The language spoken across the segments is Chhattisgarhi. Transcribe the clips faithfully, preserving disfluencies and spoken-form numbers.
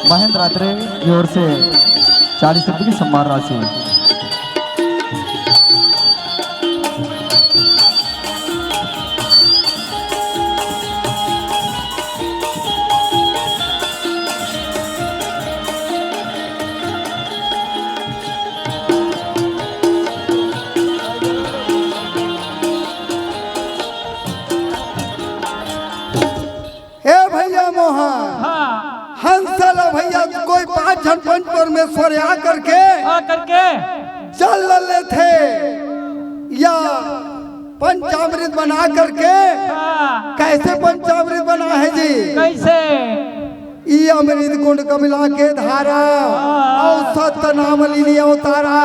महेंद्र आत्रेय की ओर से चालीस रुपए की सम्मान राशि। ए भैया मोहन, हाँ। हंस ला भैया, कोई पांच झन पंच परमेश्वर आ करके आ करके चल लेथे या पंचामृत बना करके। हाँ। कैसे पंचामृत बना है जी? कैसे? ई अमृत कुंड कमला के धारा, हाँ। अउ सत नाम लीनी अवतारा।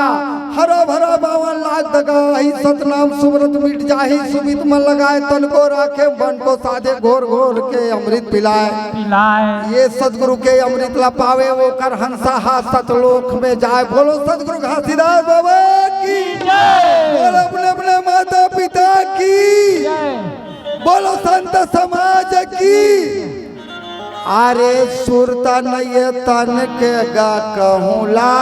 हरा भरा बावन लाख दगा, ही सतनाम सुमरत मिट जाही। सुमित मन लगाए तन को राखे, मन को साधे घोर घोर के अमृत पिलाए। पिलाए। ये सतगुरु के अमृत ला पावे, ओकर हंसा हा सतलोक में जाए। बोलो सतगुरु घासीदास बाबा की। जय। बोलो अपने अपने माता पिता की। जय। बोलो संत समाज की। अरे सुरता नइये तन के गा कहूँला।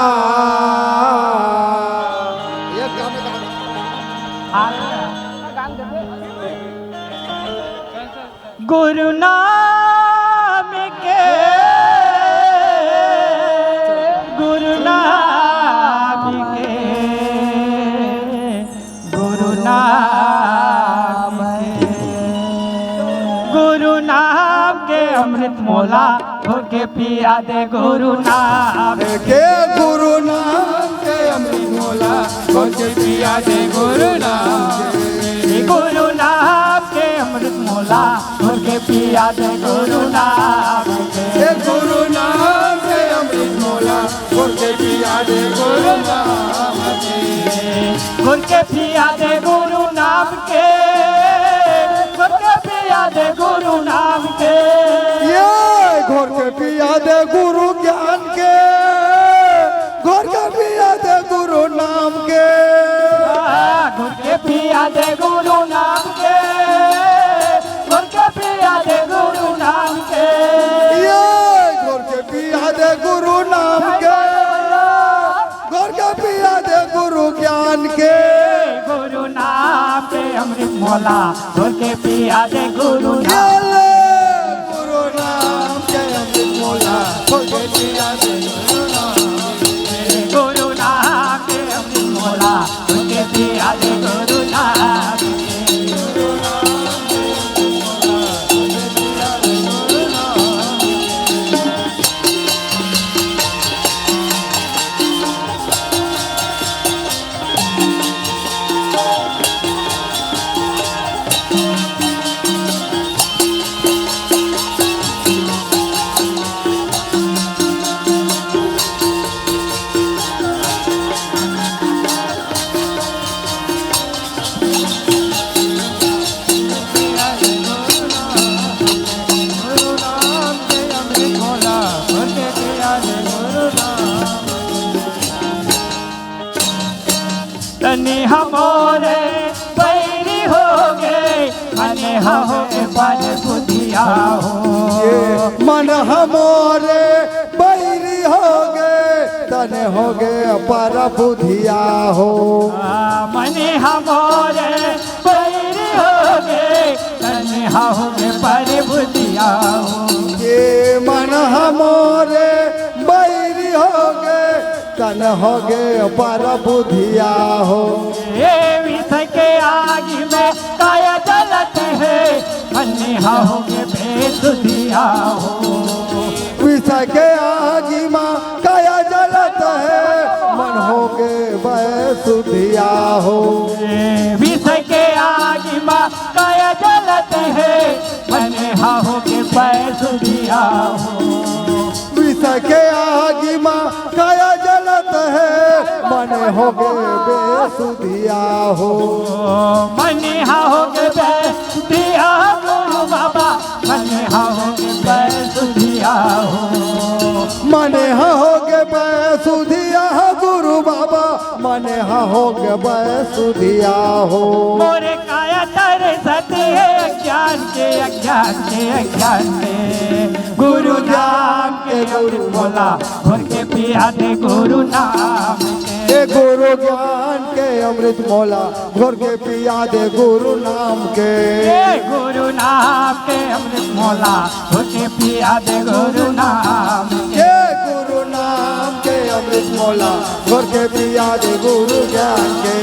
गुरु नाम के, गुरु नाम के, गुरु नाम के, गुरु नाम के अमृत मोला घोर के पिया दे गुरु नाम के। गुरु नाम के अमृत मोला घोर के पिया दे गुरु नाम के। गुरु नाम के अमृत मोला घोर के पिया दे गुरु नाम के। गुरु नाम के अमृत मोला घोर के पिया दे गुरु नाम के। घोर के पिया दे गुरु नाम के, घोर के पिया दे गुरु नाम के। ये घोर के पिया दे गुरु ज्ञान के, घोर के पिया दे गुरु नाम के। हाँ, घोर के पिया दे गुरु नाम के, घोर के पिया दे गुरु नाम के। ये घोर के पिया दे गुरु नाम के। घोर के पिया दे गुरु ज्ञान के। गुरु नाम के अमृत मोला घोर के पिया दे गुरु नाम। गुरु नाम के अमृत मोला घोर के पिया दे गुरु नाम। गुरु नाम के अमृत मोला घोर के पिया दे गुरु नाम। तनी हमोरे बैरी होगे, मने होगे पर बुधिया हो। ये मन हमोरे बैरी होगे, तने होगे पर बुधिया हो। आ, मने हमोरे बैरी होगे, तने होगे पर बुधिया हो। ये मन हमोरे बैरी होगे, तन होगे पर बुधिया हो। ये विष के आग में काया जलत है, मने होगे बेसुधिया हो। विष के आग में काया जलत है, मन होगे बेसुधिया हो। ये विष के आग में काया जलत है, मने होगे बेसुधिया हो। विष के आगी मा काया जलत है, मने होगे बेसुधिया हो। मने होगे बेसुधिया गुरु बाबा, मने होगे बेसुधिया हो। मने होगे बेसुधिया गुरु बाबा, मने होगे बेसुधिया हो। मोरे काया तर सत्य हे अज्ञान के, अज्ञान के, अज्ञान के। गुरु नाम के अमृत मोला घोर के पिया दे गुरु नाम के। ए गुरु ज्ञान के अमृत मोला घोर के पिया दे गुरु नाम के। ए गुरु नाम के अमृत मोला घोर के पिया दे गुरु नाम के। ए गुरु नाम के अमृत मोला घोर के पिया दे गुरु ज्ञान के।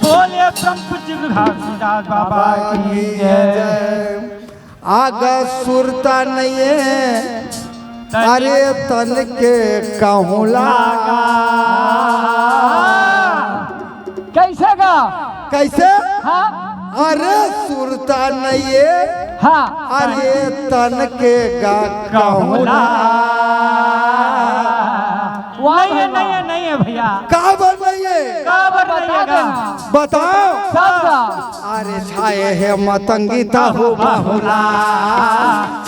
बोले परम पूज्य गुरु घासीदास बाबा की जय। आग सुरता नइये, अरे तन के कहूँ लागा। कइसे गा? कइसे? हाँ। अरे सुरता नइये, हाँ। अरे तन के गा कहूँ लागा। वाह, नइये, वाह। नइये, नइये भइया। काबर नइये? काबर नइये गा? बताओ। सब गा। अरे छाए हे मतंगी तहु बहुला,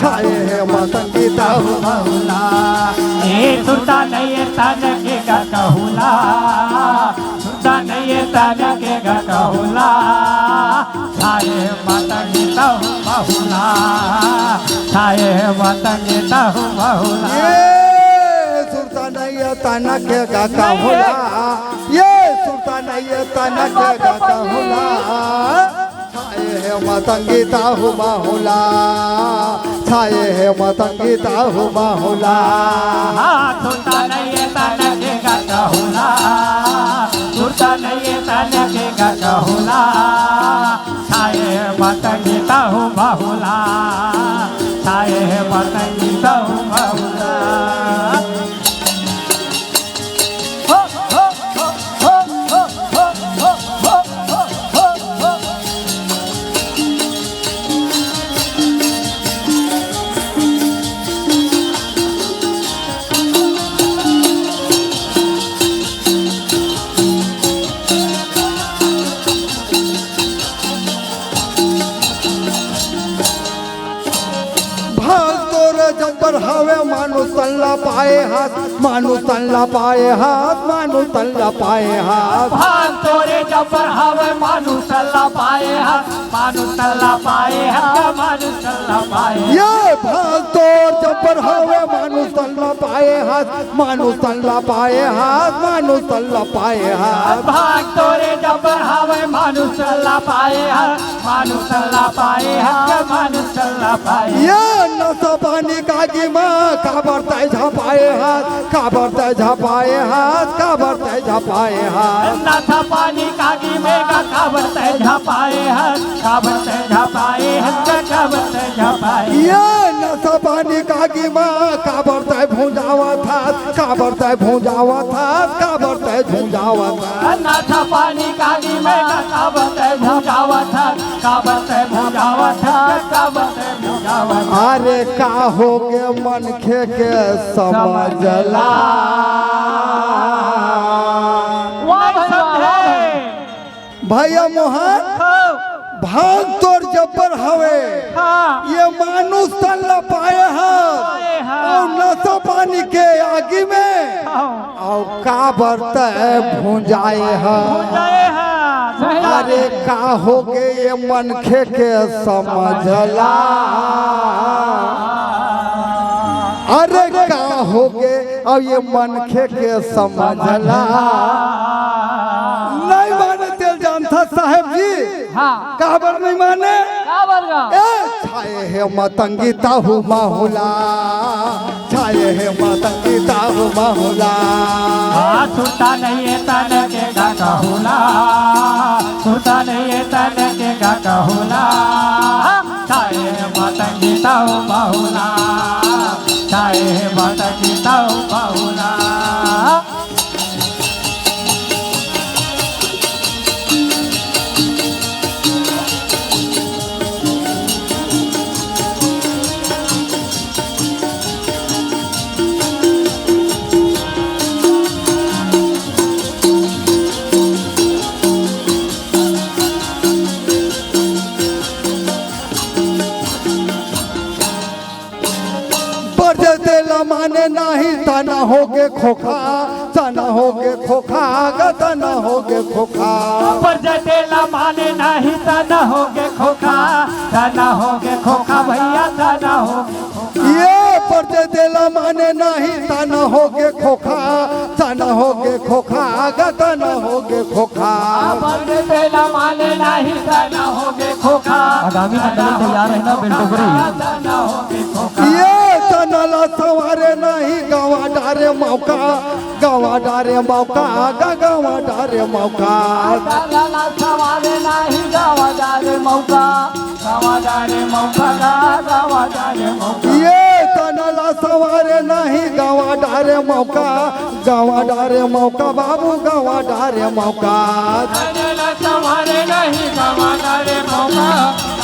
छाए हे मतंगी तहु बहुला। ए सुरता नइये तन के गा कहूँ ला, सुरता नइये तन के गा कहूँ ला। छाए हे मतंगी तहु बहुला, छाए हे मतंगी तहु बहुला। ए सुरता नइये तन के गा कहूँ ला, ए सुरता नइये तन के गा कहूँ ला। छाए हे मतंगी तहु बहुला, छाए हे मतंगी तहु बहुला। हाँ, सुरता नइये तन के गा कहूँ ला, सुरता नइये तन के गा कहूँ ला। छाए हे मतंगी तहु बहुला, छाए हे मतंगी तहु बहुला। भाग तोरे जब्बर हवे, मानुष तन ला पाए हस, मानुष तन ला पाए हस, मानुष तन ला पाए हस। भाग तोरे जब्बर हवे, मानुष तन ला पाए हस, मानुष तन ला पाए हस, मानुष तन ला पाए हस। ये भाग तोर जब्बर हवे, मानुष तन ला पाए हस, मानुष तन ला पाए हस, मानुष तन ला पाए हस। भाग तोरे जब्बर हवे, मानुष तन ला पाए हस, मानुष तन ला पाए हस, मानुष तन ला पाए हस। ये नशा पानी कागी मा काबर तै झपाए हस, काबर तै झपाए हस, काबर तै झपाए हस। नशा पानी कागी में गा काबर तै झपाए हस, काबर तै झपाए हस, काबर तै झपाए हस। ये नशा पानी कागी मा काबर तै भुंजावत हस, काबर तै भुंजावत हस, काबर तै भुंजावत हस। नशा पानी कागी में गा काबर तै भुंजावत हस, काबर तै भुंजावत हस, काबर तै भुंजावत हस। अरे का होगे मनखे के समझ ला। वाह भाई, वाह, वाह भाई। भैया मोहन, हाँ। भाग तोर जब्बर हवे। हाँ। ये मानुष तन ला पाए हस। पाए हस। अउ नशा पानी के आगी में। हाँ। अउ काबर तै भुंजाए हस। भुंजाए हस। सही बात अरे है। का होगे ये मनखे के समझ ला। अरे का होगे अब ये मनखे के समझ ला। नहीं माने तेला जानथस साहेब जी। हाँ। काबर नहीं माने? काबर गा? ए, छाए हे मतंगी तहु बहुला, छाए हे मतंगी तहु बहुला। हाँ, सुरता नइये तन के गा कहूँ ला, सुरता नइये तन के गा कहूँ ला। छाए हे मतंगी तहु बहुला, छाए हे मतंगी तहु बहुला। नहीं तन होगे खोखा, तन होगे खोखा, ग तन होगे खोखा। परजा तेला माने नहीं तन होगे खोखा, तन होगे खोखा भैया, तन होगे खोखा। ये परजा तेला माने नहीं तन होगे खोखा, तन होगे खोखा, ग तन होगे खोखा। परजा तेला माने नहीं तन होगे खोखा। आगामी मंडली तैयार है ना, बेलटोकरी? ये तन ला संवारे नहीं गवा डारे मौका, गवा डारे मौका, ग गवा डारे मौका। तन ला संवारे नहीं गवा डारे मौका, गवा डारे मौका, ग गवा डारे मौका। ये तन ला संवारे नहीं गवा डारे मौका, गवा डारे मौका बाबू, गवा डारे मौका। तन ला संवारे नहीं गवा डारे मौका,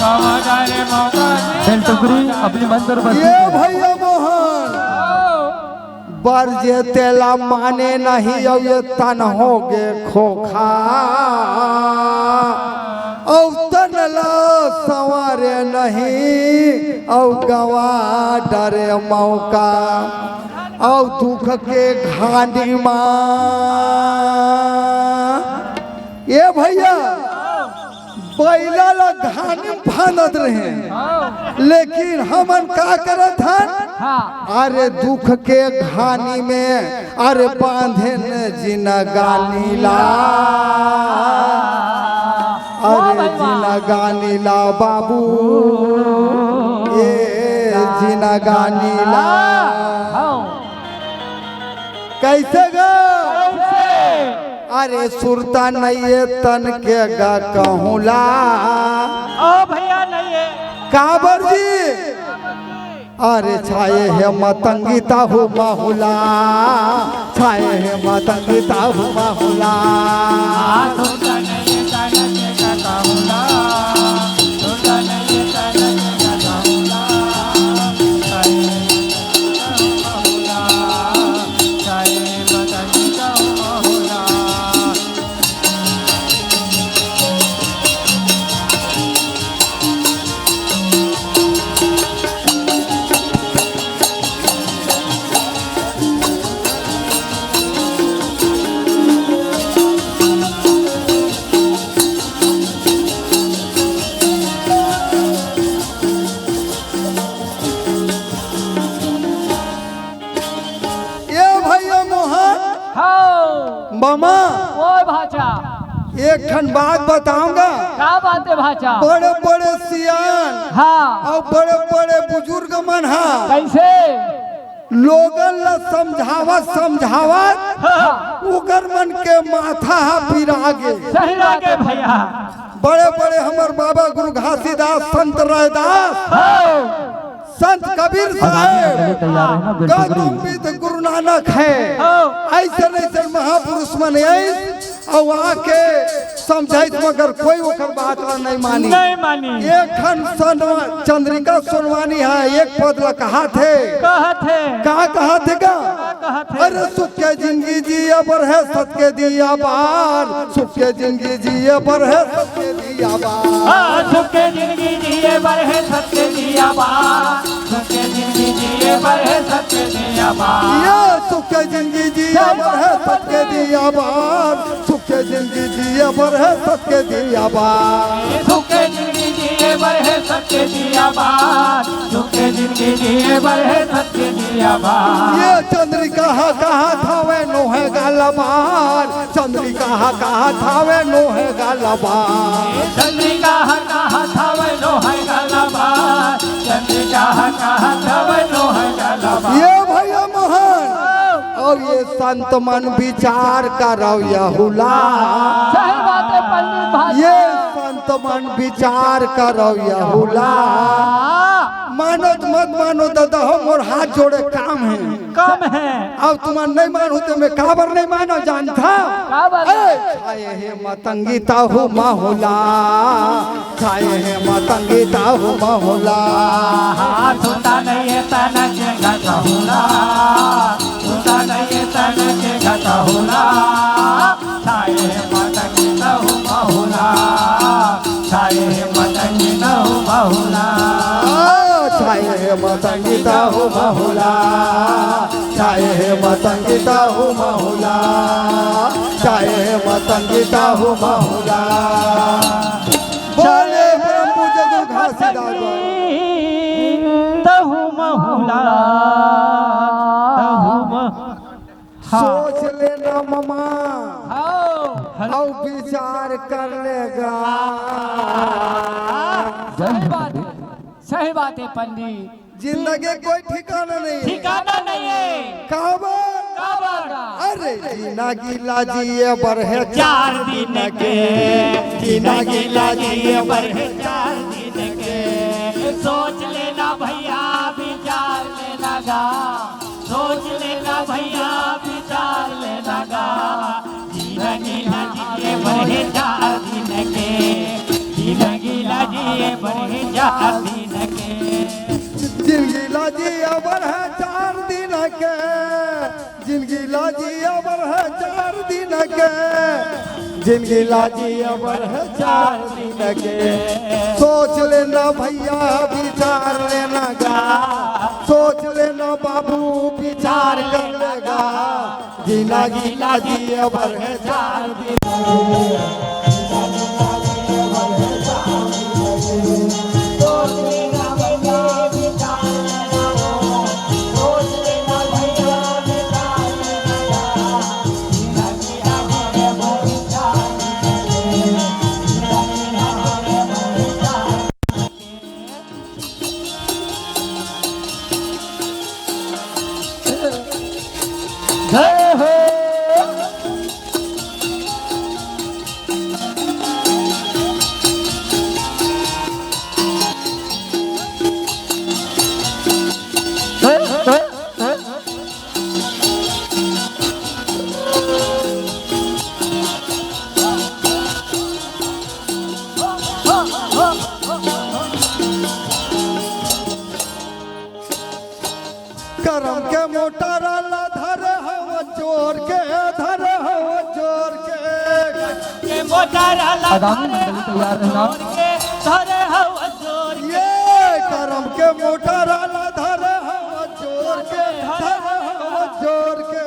गवा डारे मौका। बेलटोकरी अपनी मंदिर बस्ती ये के। भैया मोहन, परजा तेला माने नहीं, अउ ये तन होगे खोखा, अउ तन ला संवारे नहीं, अउ गवा डारे मौका, अउ दुख के घानी मा। ये भैया, बइला ला घानी म फांदत रहे, लेकिन हमन का करत हन? हाँ। अरे दुख के घानी में, अरे बांधेन जिनगानी ला, वाह अरे भाई वाह। जिनगानी ला बाबू, ये जिनगानी ला। हाँ। कैसे गा? कैसे? अरे सुरता नइये तन के गा कहूँला। ओ भैया नइये। काबर जी? अरे छाये हे मतंगी ताहू माहुला, छाये हे मतंगी ताहू माहुला। ए भैया मोहन। हाँ। मामा। ओए भाचा। एक ठन बात बताऊंगा। का बात हे भाचा? बड़े-बड़े सियान। हाँ। अउ बड़े-बड़े बुजुर्ग मन हा। कैसे? लोगन ला समझावत, समझावत हाँ। ओकर मन के माथा हा पिरा गे। सही बात हे भैया। बड़े-बड़े हमर बाबा गुरु घासीदास, संत रैदास, हाँ। संत कबीर साहेब, गौतम बुद्ध गुरु नानक हे। हाँ। अइसन अइसन महापुरुष मन आइस अउ आके समझाइस, मगर कोई ओकर बात ला नहीं मानी। नहीं मानी। एक ठन सन-, चंद्रिका सोनवानी हे, एक पद ला कहाथे। कहाथे। का कहाथे का? का कहाथे? अरे सुख के जिंदगी जिए बर हे सत के दिया बार, सुख के जिंदगी जिए बर हे सत के दिया बार। हाँ, सुख के जिंदगी जिए बर हे सत के दिया बार, सुख के जिंदगी जिए बर हे सत के दिया बार। ये सुख के जिंदगी जिए बर हे सत के दिया बार, सुख के जिंदगी जिए बर हे सत के दिया बार। सुख के जिंदगी जिए बर हे सत के दिया बार, सुख के जिंदगी जिए बर हे सत के दिया बार। ये चंद्रिका हा कहात हवे नोहे गा ला बार, चंद्रिका हा कहात हवे नोहे गा ला बार। चंद्रिका हा कहात हवे नोहे गा ला बार, चंद्रिका हा कहात हवे नोहे गा ला बार। ये भैया मोहन, अउ ये संत मन विचार करव यहू ला। सही बात हे पंडित भाई। ये संत मन विचार करव यहू ला। मानो त मत मानो दादा हो, मोर हाथ जोड़े काम हे। काम हे। अब तुमन नहीं मानो त मैं काबर नहीं मानो जानथा? काबर? ए, छाये हे मतंगी ताहू माहुला, छाये हे मतंगी ताहू माहुला। हाँ, सुता नहीं हे तन के घटहुला, सुता नहीं हे तन के घटहुला। छाये हे मतंगी ताहू माहुला, छाये हे मतंगी ताहू माहुला। छाये हे मतंगी ताहू माहुला। मतंगिता हूँ महुला, चाहे मतंगिता हूँ महुला। बोले प्रेम पूज्य गुरु घासीदास बाबा। तहु महुला, तहु म-, हाँ। सोच लेना ममा, हाँ। अउ विचार कर लेगा। सही बात है, सही बात है पंडित। जिंदगी कोई ठिकाना नहीं है। ठिकाना नहीं है। काबर? काबर? अरे जिंदगी ला जिए बर हे चार दिन के, जिंदगी ला जिए बर हे चार दिन के। सोच लेना भैया, विचार लेना गा, सोच लेना भैया, विचार लेना गा। जिंदगी ला जिए बर हे चार दिन के, जिंदगी ला जिए बर हे चार दिन के। जिंदगी ला जिए बर हे चार दिन के, जिंदगी ला जिए बर हे चार दिन के, जिंदगी ला जिए बर हे चार दिन के। सोच लेना भैया, विचार लेना गा, सोच लेना बाबू, विचार कर लेगा। जिंदगी ला जिए बर हे चार दिन। जय हो। करम के मोटर ला धरे हव जोर के, धरे हव जोर के। के मोटर ला आगामी धरे मंडली तैयार रहना। जोर के, धरे हव जोर के। ये करम के मोटर ला धरे हव जोर के, धरे हव जोर के।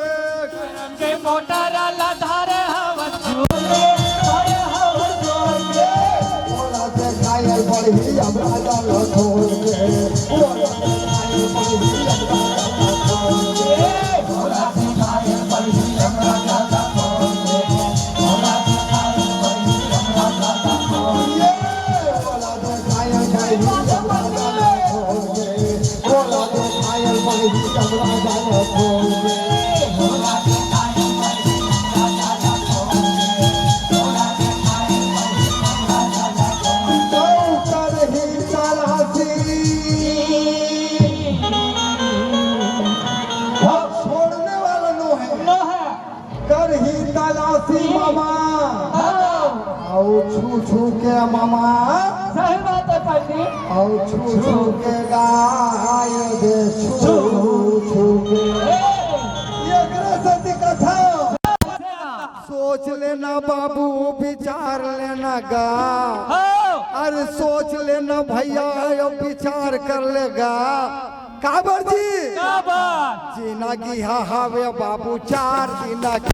के मोटर ला धरे हव जोर के, धरे हव जोर के। बोला से घायल बढ़ी अब राजा ला छोड़ के। बोला से घायल बढ़ी अब राजा ला छोड़ के। बोला से घायल बढ़ी अब राजा ला छोड़ के। बोला से घायल बढ़ी अब राजा ला छोड़ के। बोला से घायल बढ़ी अब राजा ला छोड़ के। छोड़ने वाला नो है। नो है। करही तलाशी मामा। हाँ। अउ छू छू के मामा। सही बात है पंडित। अउ छू छू के गाय दे छू छू के। ए। एकरे सेती कथा। सोच लेना बाबू, विचार लेना गा। हाँ। अरे सोच लेना भैया, यो विचार कर लेगा। काबर जी? काबर? जिनगी हा हवे बाबू चार दिन के,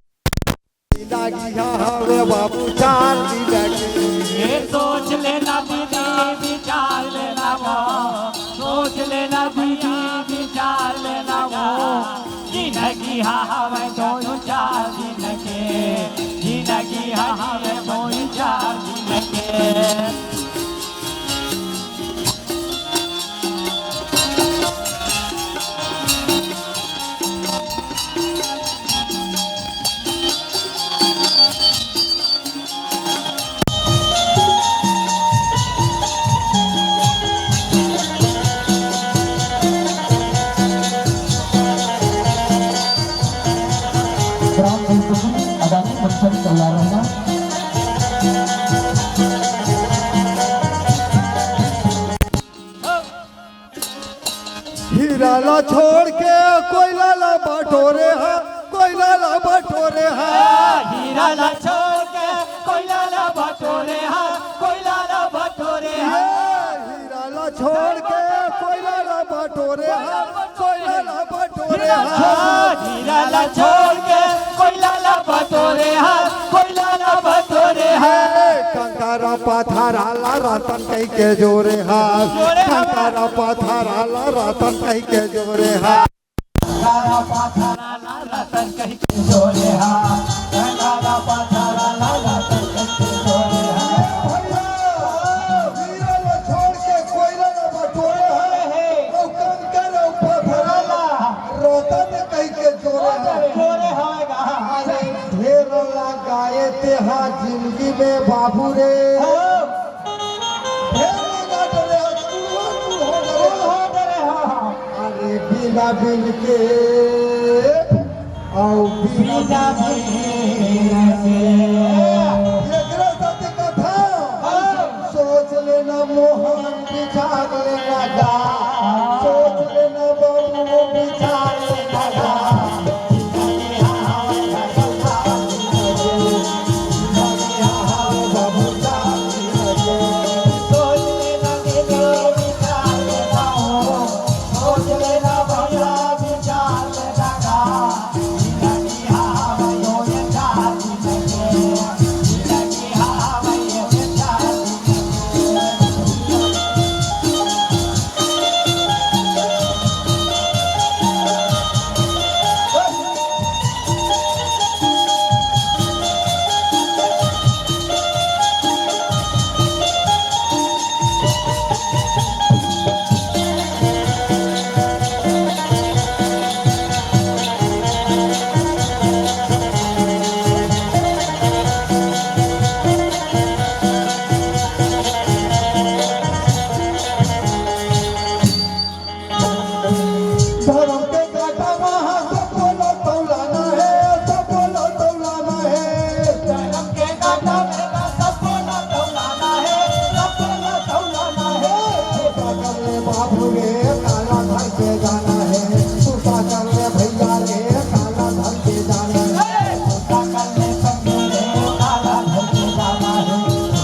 जिनगी हा हवे बाबू चार दिन के। ये सोच लेना दीदी, विचार लेना वो, सोच लेना दीदी, विचार लेना वो। जिनगी हा हवे दो चार दिन के, जिनगी हा हवे दो चार दिन के। ग्राम पंचायत आगामी function चला रहा। हीरा ला छोड़ के कोयला ला बटोरे हा, कोयला ला बटोरे हा। हीरा ला छोड़ के कोयला ला बटोरे हा, कोयला ला बटोरे हा। हीरा ला छोड़ के कोयला ला बटोरे हा, कोयला ला बटोरे हीरा ला छोड़ के कोयला ला बटोरे हा, कोयला ला बटोरे हा। कंकरा पथरा ला रतन कहि के जोरे हा, कंकरा पथरा ला रतन कहि के जोरे हा। हीरा ला छोड़ के कोयला ला बटोरे हा, अउ कंकरा पथरा ला रतन कहि के जोरे हा। अरे ढेर लगाए तेहा जिंदगी में बाबू रे। हाँ। ढेर लगा डरे हा, कुल हो डरे हा। अरे बिना बिन के, अउ बिना बिन के। एकरा साथे कथा। हाँ। सोच लेना मोहन, विचार लेना गा। सोच लेना बाबू, विचार लेना गा। धरम के कांटा म हा सबो ला तौलाना हे, सबो ला तौलाना हे। धरम के कांटा म हा सबो ला तौलाना हे, सबो ला तौलाना हे। छोटा कर ले बाबू रे, काला धर के जाना हे। छोटा कर ले भैया रे, काला धर के जाना हे। छोटा कर ले संगी रे, काला धर के जाना हे।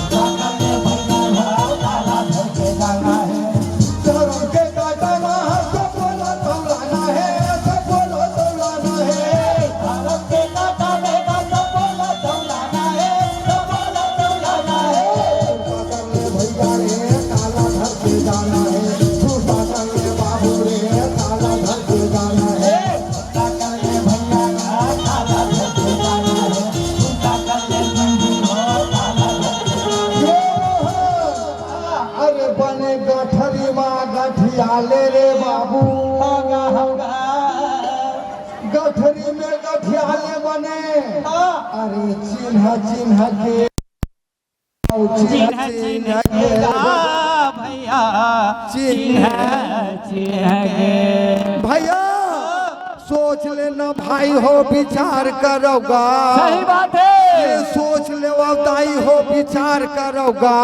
छोटा कर ले भैया रे, काला धर के जाना हे। धरम के कांटा म हा सबो ला तौलाना हे, सबो ला तौलाना हे। धरम के कांटा म हा सबो ला तौलाना हे, सबो ला तौलाना हे। छोटा कर ले भैया रे, काला धर के जाना हे। छोटा कर ले बाबू रे, काला धर के जाना हे। अरे बने गठरी मा गठियाले रे बाबू। गठरी में गठियाले बने। अरे चिन्ह चिन्ह के। चिन्ह चिन्ह के गा भैया, चिन्ह चिन्ह के। भैया, सोच लेना भाई हो, विचार करौगा। सही बात है। ये सोच लेवा दाई हो, विचार करौगा।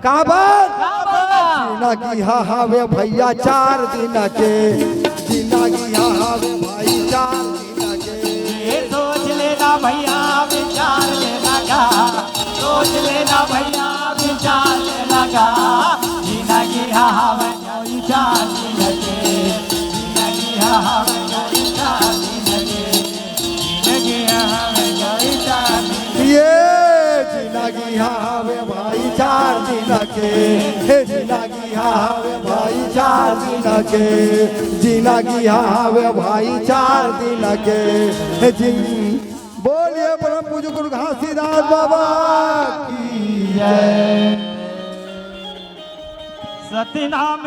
काबर? काबर? जिनगी हा हवे भैया चार दिन के, जिनगी हा हवे भाई चार दिन के। ये सोच लेना भैया, विचार लेना गा, सोच लेना भैया, विचार लेना गा। जिनगी हा हवे कोई चार दिन के, जिनगी हा हवे कोई चार दिन के, जिनगी हा हवे कोई चार दिन के। ये जिनगी हा हवे भाई चार दिन के, हे जिनगी हा हवे भाई चार दिन के, जिनगी हा हवे भाई चार दिन के, हे जिन-, बोलिए परम पूज्य गुरु घासीदास बाबा की जय। सतनाम।